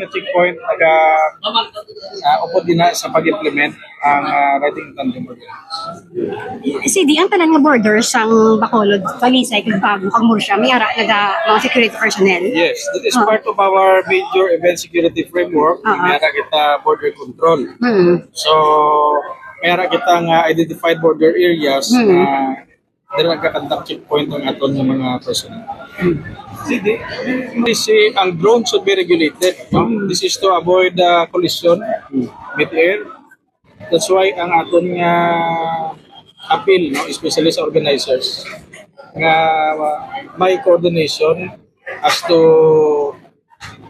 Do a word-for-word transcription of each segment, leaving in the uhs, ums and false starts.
Checkpoint, naga, ah, upod din na sa pag-implement ang, ah, riding in tandem ordinance. C D, ang tanan nga border sang Bacolod, Talisay, kag Bago, kag Murcia, may ara naga mga security personnel. Yes, that is part of our major event security framework. Ah. May ara kita border control. Mm. So, may ara kita nga identified border areas Mm. na dira nagka-conduct checkpoint ang aton nga mga personnel. Hindi, hindi si ang drone should be regulated. No? This is to avoid uh, collision mid-air. That's why ang aton nga appeal, no, especially sa organizers, nga uh, may coordination as to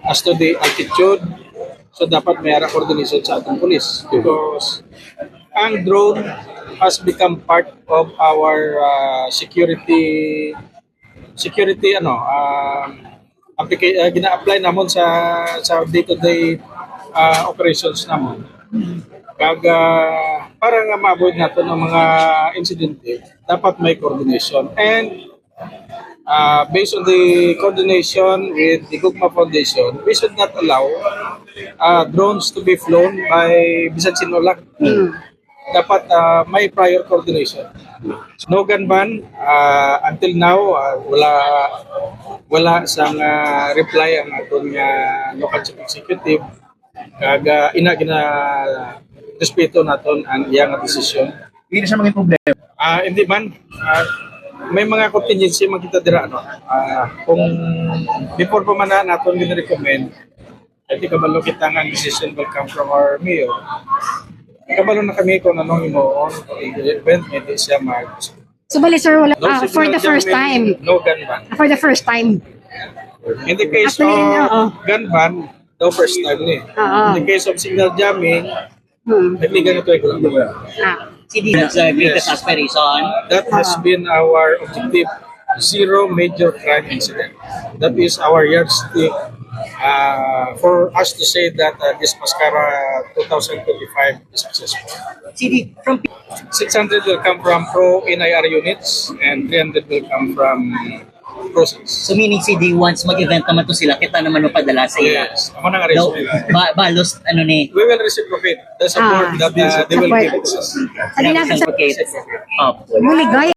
as to the altitude. So dapat may ara coordination sa atong police because ang drone has become part of our uh, security security ano um applica- uh, gina-apply namon sa sa day-to-day uh, operations namon. Kag uh, para nga ma-avoid nato ang mga insidente, dapat may coordination. And uh, based on the coordination with the Gugma Foundation, we should not allow uh, drones to be flown by bisan sino lang. Dapat uh, may prior coordination. No gun ban, uh, until now, uh, wala wala sang uh, reply ang aton nga local chief executive. Kag uh, ina gina respeto naton ang iyang desisyon. Hindi siya maging problema. Ah, hindi man. Ah, may mga contingency man kita dira, no? Ah, kung before pa man na naton gina-recommend, I think kabalo kita nga ang decision will come from our mayor. Kabalo na kami kung anong himuon, kung event, hindi siya mag So, bali, sir, wala, No ah, for signal the first jamming, time. No gun ban. For the first time. In the case Actually, of oo. Gun ban, no first time ni. Oo. In the case of signal jamming, Hmm. nagligan ito ay kulang. Ah. Hindi na sa greatest aspiration. That has been our objective. Zero major crime incident. That is our yardstick uh, for us to say that uh, this Mascara twenty twenty-five is successful. Hindi, from six hundred will come from pro N I R units and three hundred will come from pro six. So meaning, C D, once mag-event naman to sila, kita naman mapadala sa ila. Yes. Amo na nga No, reason nila. ba, balos, ano ni, We will reciprocate the support Ah. that uh, they will Support. give us. Ano na, sir? Reciprocate. Oh. Maligay.